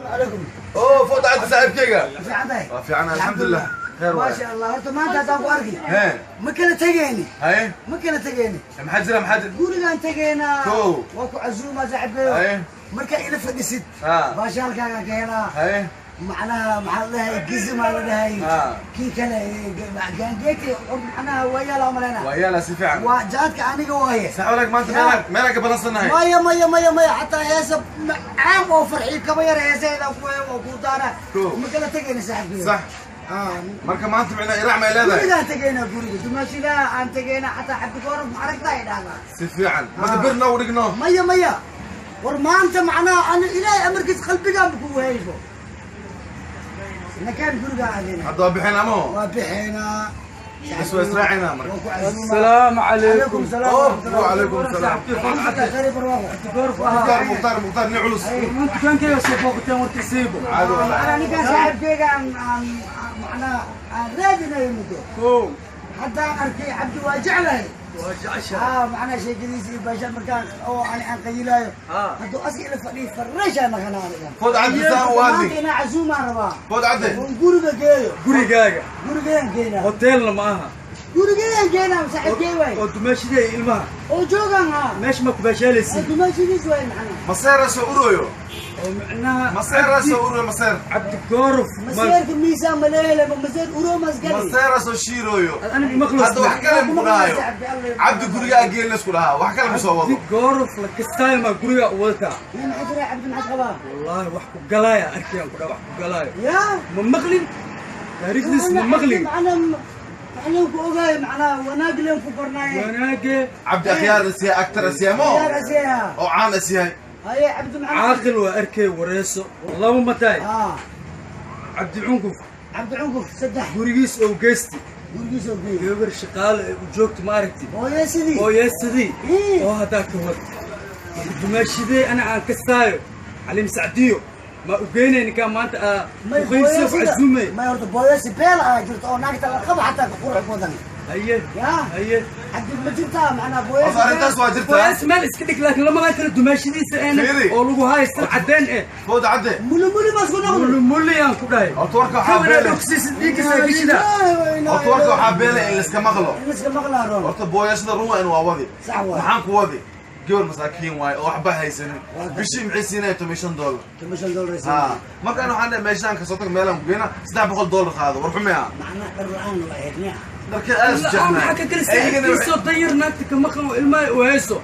Calaykum. Oo Food Cadde, saaxiibkayga. Fiican tahay? Waa fiican, alxamdulilah, kheer waay. Maasha Allah, horta maanta haddaan ku arki hee ma kala tegeyni. Haye. Ma kala tegeyni. Maxaa jira, maxaa jira? Gurigaan tegeynaa. Kow. Waa ku casuumaa, saaxiibkeyo. Haye. Markaa ila fadhisid, baashaalkaagaan ka helaa. Haye. Macnaha maxaa la dhahay, gizimaa la dhahay. Kii kale gaangeeti macnaha waa yaala umaleyna. Waa yaala, si fiican. Waa jaadka aniga waaye. Sax walaag, maanta meelaan meelaan ka balansannahay. Maya, maya, maya, maya, xataa heesa caam oo farxi kaba yar heesaheeda ku oo ku daara. Kow. Ma kala tegeyna, saaxiibkeyo. Sax. Marka maanta micnaa iraac may leedahay? Gurigaan tegeynaa, guriga dumaashidaa aan tegeynaa, xataa Cabdigooraf ma aragtaa ay dhahdaa. Si fiican, marka bir noogu dhigno. Maya, maya, war maanta macnaha ana Ilaahay amarkiis qalbigaan ku haybo nakaan gurigaan aadayna. Hadda waa bixin amo? Waa bixeenaa. Bas waa israacinaa marka. Waa ku casuumaa. السلام calaykum عليكم. Salaam. Oh, وعليكم السلام. Alxamdulillah, khayr, barwaaqo. Mukhtaar, Mukhtaar, Mukhtaar, nin culus. انت كان كيف سوفوقتين ورتسيبو؟ Caadi wallahi. Macnaha ninkaan saaxiibkeyga aan macnaha aan raadinayo muddo. كو. Haddaan arkay Cabdi waa jeclahay. وجعشة. Haa, macnaha sheekadiisa iyo baashaan markaan oo aan qayilaayo, hadduu aska ila fadhiyo farreeshaa naqanaa aniga. Food Cadde saan u Maanta hadli. inaa casuumaan rabaa. Food Cadde. Oon guriga geeyo. gurigaaga? Gurigeeyaan geynaa. hoteelna ma aha. Gurigeeyaan geynaa, saaxiibkey waay. Oo dumaashidee ilmaha oo joogaan, haa. meesha ma kubaashaalaysiin? Dumaashidiis waay macnaha. Maseera soo urooyo. Oo macnaha Maseera soo urooyo, maseer. Cabdigoorof. Maseerka miisaan maleele, maseer uromas gali. Maseera soo shiirooyo. Aniga maqlos. Hadda wax kale ma ku dhahayo. Cabdi gurigaa geel isku dhahaa, wax kale ma soo wado. Cabdigoorof la kastaayo ma guriga u wadataa? Maxaa jira, Cabdi maxaad qabaa? Wallaahi wax ku galaaya arkayaan ku dhaa, wax ku galaayo. Yaa. Ma maqlin taariikhdiis, ma maqlin. Macnaa macnaa ku ogaay, macnaa wanaag leen ku barnaaye. Wanaage. Cabdi akhyaar isiyahay, actor isiyahay mo. Yaar asiya. Oo caan isiyahay. Haye Cabdi, macnaa caaqil waa arkay, wareeso laba ma tahay? Haa. Cabdi Cunkuf. Cabdi Cunkuf, saddex. Gurigiis oo geysti. Gurigiisa oo geey. Gabar shaqaale ee u joogto ma aragti? Hooyo sidii. Oo yeesadii. Oo haddaa ka wad dumaashidee ana aan kastaayo Xaliim Sacdiyo ma u geynay ninkaa maanta aa May. Uqaybsiyo ku casuumay. May, horta booyasi beel ayaa jirta oo naagta la qabo xataa ka qurux badan. Haye. Yaa. Haye. Cabdi, ma jirtaa macnaa booyasi? Horta arrintaas waa jirtaa. Booyas meel iska dhig, laakiin lamadan kale dumaashidiisa eena Fiiri. oo lagu haysta caddeen eh. Food Cadde. Muli muli bas ku noqdo. Mulli mulli aan ku dhahay. Horta warka waxaa Kow inaad beele. ogsiisid dhiiggiisa gishida. Horta warka waxaa beele in laiska maqlo. In iska maqlaa roon. Horta booyashada run waa in waa wadi. Sax waay. Maxaan ku wadi? Gabar masaakiin waaye oo waxba haysanin. Bishii maxay siinaya? $15. $15. Ha, marka ana waxaan dhahay meeshaan kasoo tag, meelaan ku geynaa, $300 qaado, war xumee ah. Macnaa dhar la-aan waa ahayd miya? Dharka aad La'aan jecnahay. maxaa ka kala Ayagana saaxiibkiisoo danyar naagta ka maqan oo ilmaha u hayso,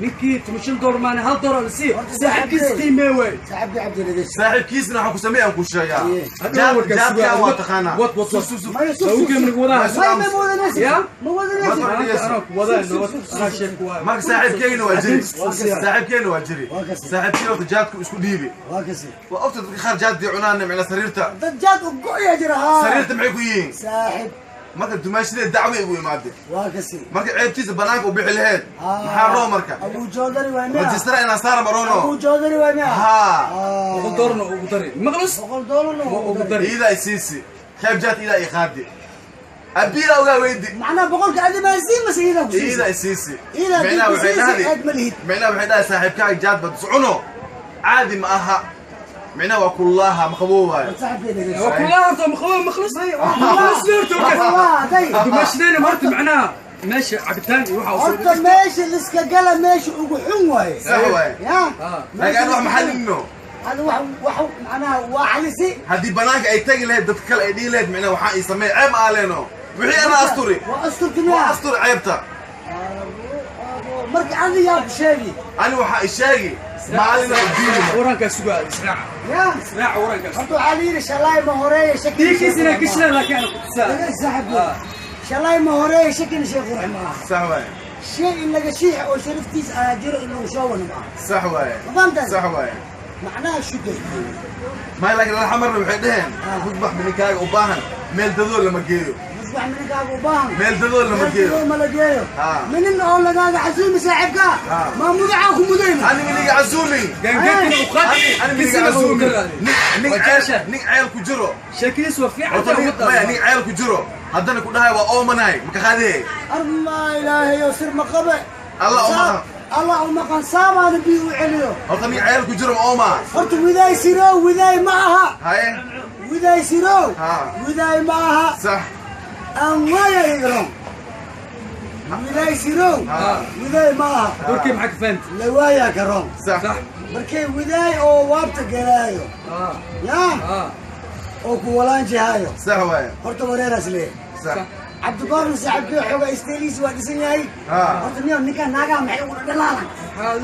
ninkii $15 maana $1 la siiyo, Horta saaxiibkiis saaxiibkey. qiimee waay. Saaxiibkii Cabdi Ladiis. Saaxiibkiisna waxaan ku sameey aan ku sheegaa. Iye. Jaadkaa waa taqaanaa. Wad, wad, wad. Suf, suf. Maya, suf, suf, Sawirkii suf. nagu wadaa. Maya, ma wadanaysid. Ya? Ma wadanaysid. Ma Maanta anaa ku wadaa, nabad anaa sheeg ku waayo. Marka saaxiibkeyna waa jiri. Waa kasi. Saaxiibkeyna waa jiri. Waa kasi. Saaxiibkeyna horta jaadku isku dhiibi. Waa kasi. Waa ogta dadka qaar jaadii cunaan micna sariirta. Dad jaad u go'ya jira, haa. Sariirta maxay ku yihiin? Saaxiib. Marka dumaashadee dacwo igu imaadeen. Waa kasi. Marka ceebtiisa banaanka u bixi laheed, maxaa roo marka? Abu Joodari waa miya? Rajistara inaan saara Abu marono. Joodari waa miya? Haa. $100 ugu dari maqlus. $100. Ma ugu dari. Iidaa isiisi qayb jaad, iidaa i qaadi, abiidaa ogaa weydi. Macnaha boqolka adi maa siin mase iidaa ku iidaa siisay? Isiisi. Iidaa micnaha ku waxay siisay, dhahdi aad ma lihid. Micnaha waxay dhahay saaxiibkaaga jaad bad cuno caadi ma aha, micnaha waa kullaaha ma qaboobaayo. Saaxiibkay dhegeyso. Waa kula horta maqabo maqlus. Waa maqlus horta waa warkaas. Day. Dumaashadeena horta macnaha meesha cabitaan iyo waxa Horta meesha liska gala meesha ugu xun waaye. Sax waaye. Ya. Laakiin ana wax maxalino. Hada wax macnaha waa xalisi. Haddii banaanka ay tagi lahayd, dadka kale ay dhihi lahayd micnaha waxaa ii sameey ceeb aaleeno wixii ana asturi. Waa asturti waa miya? Asturi ceebta. Marka adi yaa ku sheegi? Ani waxaa i sheegi maalina diini. Warankaa sugaa israaca. Ya. Israaca warankaa. Horta waxaa la yidhi shalay ma horeeya shaki. Dhiiggiisa inaa gishida, laakiin ana ku tusaa. Saaxiibkey, shalay ma horeeya shakina shay qurux maaha. Sax waaye. Shay in laga shiix oo sharaftiis ayaa jiro in lagu soo wano maaha. Sax waaye. Ma fahamtaan? Sax waaye. Macnaha shukr. May, laakiin alxamarna waxay dhaheen musbax mininkaaga u baahan meel dadool lama geeyo. Musbax mininkaaga u baahan meel dadool lama meel geeyo. dadool ma la geeyo. Minin oo lagaaga casuumi saaxiibka, maa mudacaa ku mudayna. Ani miniga casuumi. Gaangeedkina u qaad. Ani miniga Kisina ugu casuumi. dar. Nin Waa ceel jaasha. Nin ceel ku jiro. Sheekadiis waa fiican Horta tahay. nin maya, nin ceel ku jiro haddana ku dhahay waa oomanahay maka qaadee. Armaa Ilaahayo sir ma qabe. Allah uma. Allah u maqan saabaana biyo u celiyo. Horta nin ceel ku jiro ma ooma. Horta widaay sirow widaay ma aha. Haye. Widaay sirow Ha. widaay ma aha. Sax. Aan waaya igron widaay sirow Ha. widaay ma aha. Warkii maxaa ka fahamtay? La waayaa karoon. Sax. Sax. Markay widaay oo waabta galaayo yaa oo ku walaanjihaayo. Sax waaye. Horta wareeraas leeyahay. Sax. Cabdibaarna saaxiibkii xoogaa isteelihiisa waa dhisan yahay. Ha. Horta miyaa ninkaan naagaha maxay ugu dhalaalan?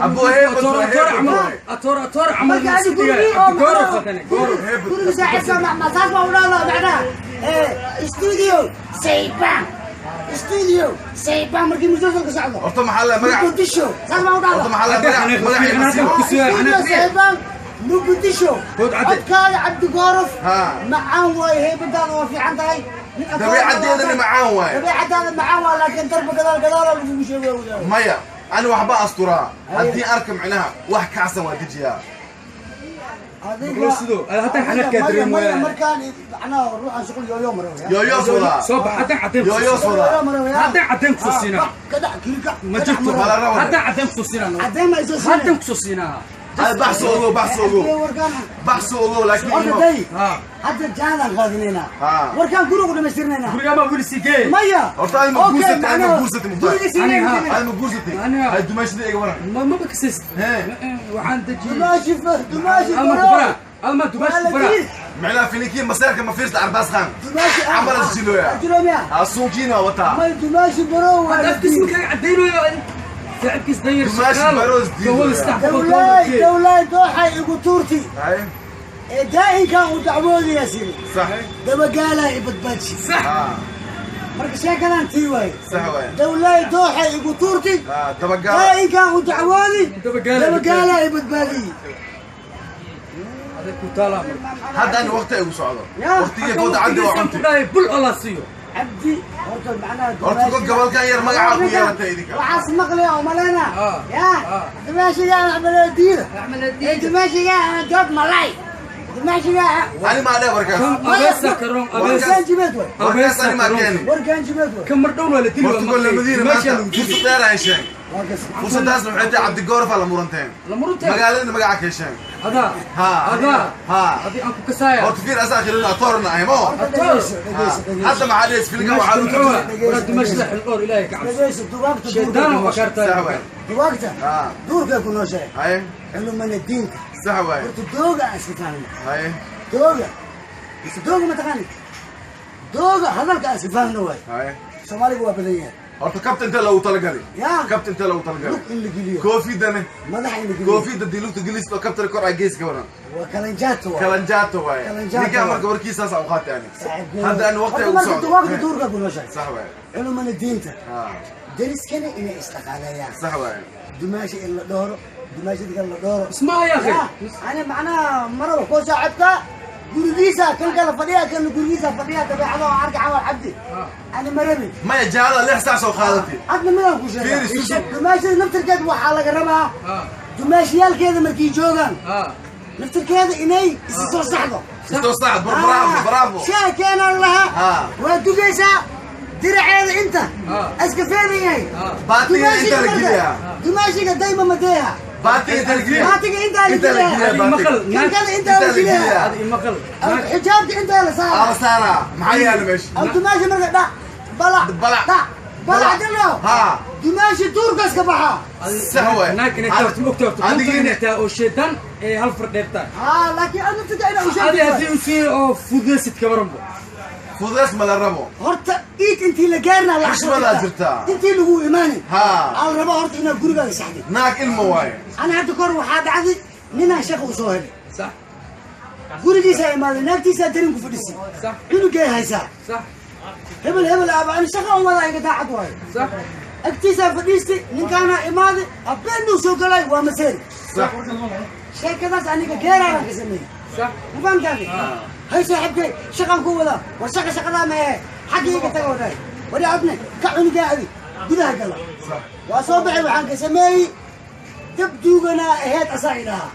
Abu Heybad waa Heybad waaye. Atoor atoor camal. Marka adi gurigii oo Gooro fatane gooro. gurigi saaxiibka ma saas baa u dhahdaa macnaha studio saybaan studio saybaan markii musalsalka socdo. Horta maxaa la magac? Muqdisho saas baa u Horta dhahdaa. maxaa la magac magac Studio saybaan Muqdisho. Hood cadde. Codkaaga Cabdigoorof Ha. macaan waaye, heybadaada waa fiican tahay. Nin atoor Dabeecaddeedana macaan waaye. Dabeecadaada macaan waa, laakiin darba gadaal gadaala lagugu sheego waa. Maya, ani waxba asturaa haddii arka micnaha wax kacsan waa dejiyaa. Adiga Sidoo, haddaan xanaaq kaa dareemo maya waaya. Markaan macnaha ruuxan shuqul yooyo maro. Yooyoos wadaa. Soo bax haddaan caddeyn ku Yooyoos soo wadaa. haddaan caddeyn ku soo siinaa. Kadac kirika. Ma jirto. Mala rabo. Haddaan caddeyn ku soo siinaa. Caddeyn ma isoo siinay. Haddaan ku soo siinaa. Hay, baxso ogow, baxso ogow. Warkaan baxso ogow laakiin horta day Ha. hadda jaadaan qaadinaynaa. Ha. Warkaan gurigu dhamaystirnaynaa. Guriga ma wili sii geey. Maya. Horta adiga ma Okay, guursatay, adiga ma macnaha guursatay, Mukhtaar. guriga siinay. Aniga, ha. Adiga ma guursatay? Aniga. Hay, dumaashada iga waran. Ma bakasis. Hee. Waxaan dejiyey. Dumaashi dumaashi Alma baro. kubara. Alma dumaashi kubara. Micnaha filinkiin maseerka ma fiirsta Arbaas Khan. Dumaashi Camal isjilooya. Jilooya. Ha, suunkiina waa wataa. May dumaashi baro waa. Hadda afkiis ma kaga caddaynayo. Saaxiibkiis danyar Dumaashi shaqaalo. baroos diido. Gawada 300 dawlaay doolar. Dawlaay dooxay igu tuurti. Hay. Ee daa'inkan uu dacwoodaya siri. Sax. Dabagaalaa i badbaadshi. Sax. Ha. Marka sheekadan tii waaye. Sax waaye. Dawlaay dooxay igu tuurti. Ha, dabagaala. Daa'inkan uu dacwoodi. Dabagaalaa i dabagaalaa i badbaadiyi. Adag ku taalaa marka. Hadda ani waqti ay igu socdo. Ya. Waqtigii kooda caddi waa Waqtigiisaan ku cuntay. dhahay bul Allah siiyo. Cabdi horta macnaha Horta ko gobolkan yar magacaa ku yeelatay idinka. Waxaas maqlaya oo maleyna. Ah. Yaa Ah. dumaashigaa axmeddiida. Ee dumaashigaa doog malay dumaashigaa. Ani maa dheh warkaas. Kan abeesa karoon abeesa. Warkaan jimeed way. Warkaas ani maa keenin. Warkaan jimeed way. Kan mar dhowna la dili waa Horta kol lamadiina meesha maanta lagu dili. fursad dheer ay hesheen. Waa kas. Fursadaasna waxay tahay Cabdigoorof aa la muranteen. La murunteen. Magaaladana magaca ka hesheen. Adaa. Ha. Adaa. Ha. Adii aan ku kasaaya. Horta fiir asaa khilina atoorna ahimo. Horta dhegeyso, dhegeyso, dhegeyso. Hadda maxaa dhehaysa filinkan waxaa lagu Dumaashida turjumay. dumaashida xildhoor Ilaahay ka cabso. Dhegeyso, dubaagta duurkay Shaydaan ku waa nooshahay. Sax kaartaa. waaye. Dubaagta Ha. duurkay ku nooshahay. Haye. Culumana diinka. Sax waaye. Horta dooga aan iska fahanno. Haye. Dooga mise dooga ma taqaani? Dooga hadalka aan iska fahanno waay. Haye. Soomaaliga waa badan yahay. Horta kabta intee loogu talagalay? Yaa. Kabta intee loogu talagalay? Lug in la geliyo. Koofidane. Madaxa in la geliyo. Koofida dii lugta gelisid oo kabtana kor aa gees ka waran. Waa kalanjaato waay. Kalanjaato waaye. Kalanjaato Ninkaan waaye. marka warkiisaas aan u qaatay ani. Saaxiibkey. Hadda ani waqti ay Horta ugu marka socdo. dubaagta duurka ku nooshahay. Sax waaye. Culumana diinta. Ha. Deriskana inay isdhaqaaleeyaan. Sax waaye. Dumaashi in la dhooro dumaashida la dhooro. Isma yaa akhi. Ya, ani macnaha maraba koo saaxiibka gurigiisa kan kala fadhiya kan gurigiisa fadhiya dabeecado oo arka camal Cabdi. Ani marabi. Maya jaada 6 saac soo qaadatay. Adna midaan ku sheegay. Fiiri, susu. Dumaashida naftirkeed waxaa laga rabaa Ha. dumaashiyaalkeeda markay joogaan Ha. naftirkeeda inay isi soo saxdo. Istoo saac, bravo, bravo. Shaah keenaan lahaa. Ha. Waa dugaysaa diraceeda inta. Ha. Iska feedan yahay. Ha. Baatiga inta la marka- geliyaa. Dumaashiga dayma madeeha. Baatiga inta la geliyaa. Baatiga intaa la Inta la geliyaa. geliyaa, Adi baatiga. maqal. Kan kale intaa la Inta la geliyaa. geliyaa. Adi maqal. Xijaabka intaa la Ala saaraa. saaraa. Maxaa yaala meesha? Aw dumaashi marka dhac balac Balac. dhac balac Balac. dilo. Ha. Dumaashi duurkaas ka baxaa. Sax waaye. Naag inay tahay ma ogtahay horta. Adigina- Inay tahay oo shaydaan ee hal far dheertaa. Haa, laakiin aad naftada inaa u Adi sheegto. haddii u sii oo fududaysid kabaranbo. Fududeys ma la rabo. Horta iid intii la gaarnaa la Xushmadaa jirtaa. intii lagu imaanay. Ha. Aa la rabaa horta inaad gurigaaga saxdid. Naag ilmo waaye. Ana hadda kahor waxaa dhacday ninaan shaqa u soo helay. Sax. Gurigiisaa imaaday naagtiisaa darin ku fadhisay. Sax. Cunugay haysaa. Sax. Hebel hebel aaba ani shaqa u wadaa iga daacad waayo. Sax. Agtiisaa fadhiistay ninkaana imaaday habeenuu soo galay waa maseeri. Sax. Sheekadaas aniga geeraaraan ka sameeyey. Sax. Ma fahamtaade? Hay saaxiibkay shaqaan ku wadaa war shaqa shaqadaa ma ahe xagga iga taga wadaay wari abne ka cunugaa adi gudaha gala. Sax. Waa soo baxay waxaan ka sameeyey dab duuganaa aheyd asaa idhahaa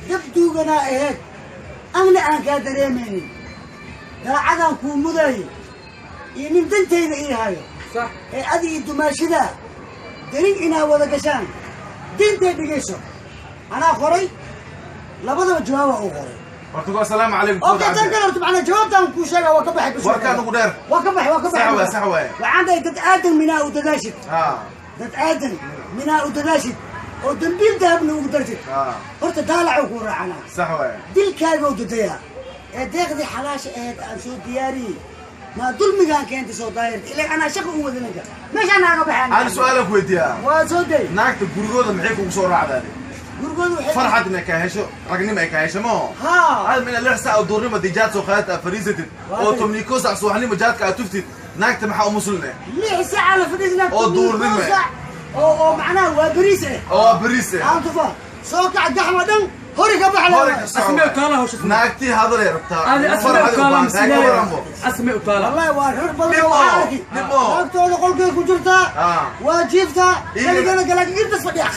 dab duuganaa aheyd anna aan kaa dareemaynin daacadaan kuu mudayo iyo nin dantayda ii hayo. Sax. Ee adi iyo dumaashidaa darin inaa wada gashaan. Diintay dhigayso anaa qoray, labadaba jawaaba uu qoray. Horta go assalaamu calaykum. Okay, tan kale horta macnaa jawaabtaan kuu sheega waa ka baxay kusoo. Warkaan ugu dheer. Waa ka baxay, waa ka baxay. Sax waay, sax waay. Waxaan dhahay dad aadan minaa u dadaashid. Ha. Dad aadan minaa u dadaashid oo dambiil dahabna ugu dartid. Ha. Horta daalacuu kuu raacanaa. Sax waay. Dilkaaga u dadayaa ee deeqdii xalaasha ahayd aan soo diyaariyey maa dulmigaan keentay soo daayirta ilaa anaa shaqa u wadaninka meeshaan naaga baxeen. Aan su'aalan ku weydiiyaa. Waa soo day. Naagta gurigooda maxay kugu soo raacdaan? Gurigooda waxay farxad inay kaa hesho, ragnimo ay kaa hesho maho. Haa. Aad mina 6 saac oo duurnimo dii jaad soo qaadata aad fadhiisatid oo 11 saac subaxnimo jaadka aad tuftid, naagta maxaa u muslin eh? 6 saaca la fadhiisnaa oo duurnimo eh. Saac oo macnaha waa beriis eh. Oo waa beriis eh. Aan tufa soo kac gaxma dhan hori ka baxla. Hore ka soco. Asmee utaala hawsha. Naagtii hadalay rabtaa. Adi asmee farxad u utaala baahan tahay, ka misilaayo. waranbo. Asmee utaala. Wallahi waa rag badan Dhimo, oo waxaa arki dhimo. Naagtooda qolkay ku jirtaa. Ah. Waa jiiftaa. Iyaga- Kaligana galaag irtas fadhiya.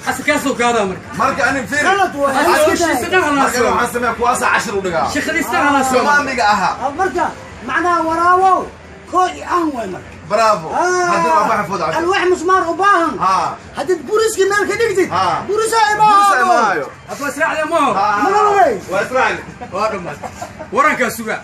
Asa kaasoo gaadaa marka. Marka ani fiiri. Qalad waay. Asa hawshiisa dhan halaa Marka soo. waxaan sameeyaa kuwaasa cashir u dhigaa. Shaqadiisa halaa soo. Soomaaliga aha. Marka macnaha waraawow koo i aan waay marka. Bravo. Haddana waa baxa food cabdi. Alwaax musmaar u baahan. Ha. Haddaad buriski meel ka dhigtid, Ha. burisaa Burisa imaayo. imaayo. Hadda waa israacdee maho. Ha. Mana ogey. Waa israacli. Waa dhammaad. Warankaa sugaa.